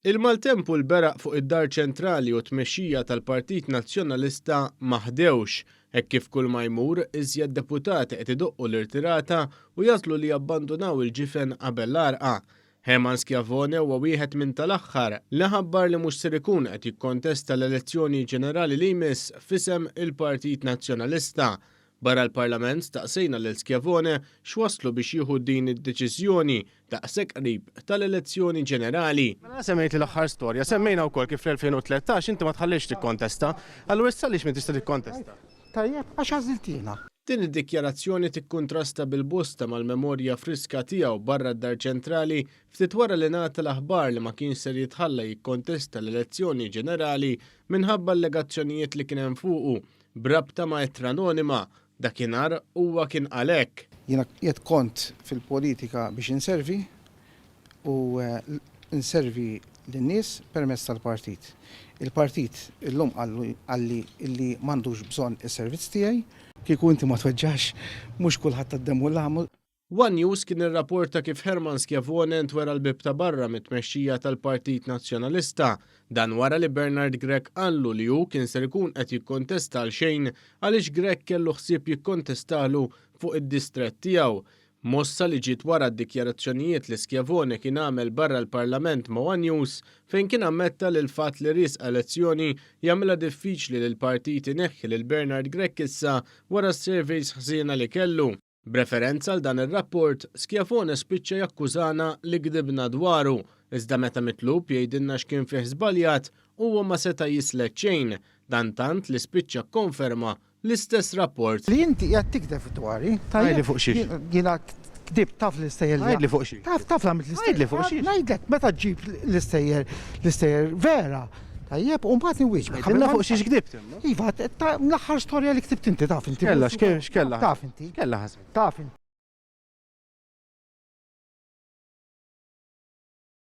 Il-maltemp u l-beraq fuq id-Dar Ċentrali u t-tmexxija tal-Partit Nazzjonalista ma ħdewx, hekk kif kull ma jmur, iżjed deputati qed idoqqu l-irtirata u jagħżlu li jabbandunaw il-ġifen qabel l-għarqa. Hermann Schiavone huwa wieħed minn tal-aħħar li ħabbar li mhux ser ikun qed jikkontesta l-elezzjoni ġenerali li jmiss f'isem il-Partit Nazzjonalista. Barra l-Parlament staqsejna lil Schiavone x'wasslu biex jieħu din id-deċiżjoni daqshekk qrib tal-elezzjoni ġenerali. Mela semmejtli l-aħħar storja, semmejna wkoll kif fl-2013 inti ma tħallejtx tikkontesta. Allura issa għaliex m'intix se tikkontesta? Tajjeb, għax għażilt jiena. Din id-dikjarazzjoni tikkuntrasta bil-bosta mal-memorja friska tiegħu barra d-Dar Ċentrali ftit wara li ngħata l-aħbar li ma kienx ser jitħalla jikkontesta l-elezzjoni ġenerali minħabba allegazzjonijiet li kien hemm fuqu B'rabta ma' ittra anonima, dakinhar huwa kien qal hekk. Jiena qiegħed kont fil-politika biex inservi u nservi lin-nies permezz tal-partit. Il-partit illum qallu qalli illi m'għandux bżonn is-servizz tiegħi. Kieku inti ma tweġġax, mhux kulħadd tad-demm u l-laħam. One News kien irrapporta kif Hermann Schiavone ntwera l-bieb ta' barra mit-tmexxija tal-Partit Nazzjonalista. Dan wara li Bernard Grech qallu li hu kien ser ikun qed jikkontesta għal xejn għaliex Grech kellu ħsieb jikkontestalu fuq id-distrett tiegħu. Mossa li ġiet wara d-dikjarazzjonijiet li Schiavone kien għamel barra l-Parlament ma' One News fejn kien ammetta li l-fatt li riesqa elezzjoni jagħmilha diffiċli li l-partit ineħħi lil Bernard Grech issa wara s-surveys ħżiena li kellu. B'referenza għal dan ir-rapport, Schiavone spiċċa jakkużana li gdibna dwaru, iżda meta mitlub jgħidilna x'kien fih żbaljat, huwa ma seta' jislet xejn, dan tant li spiċċa kkonferma l-istess rapport. Li inti qiegħed tigdeb dwari, tajjeb? Għidli fuq xiex. Jiena kdibt taf l-istejjer li. Għidli fuq xiex. Taf taf li għamilt l-istejjer. Għidli fuq xiex. Ngħidlek meta ġġib l-istejjer l-istejjer vera, tajjeb, u mbagħad inwieġbek. Għidilna fuq xiex kdibt imma. Iva, l-aħħar storja li ktibt inti taf inti. X'kellha x'kellha? Taf inti. X'kellha ħażin? Taf inti.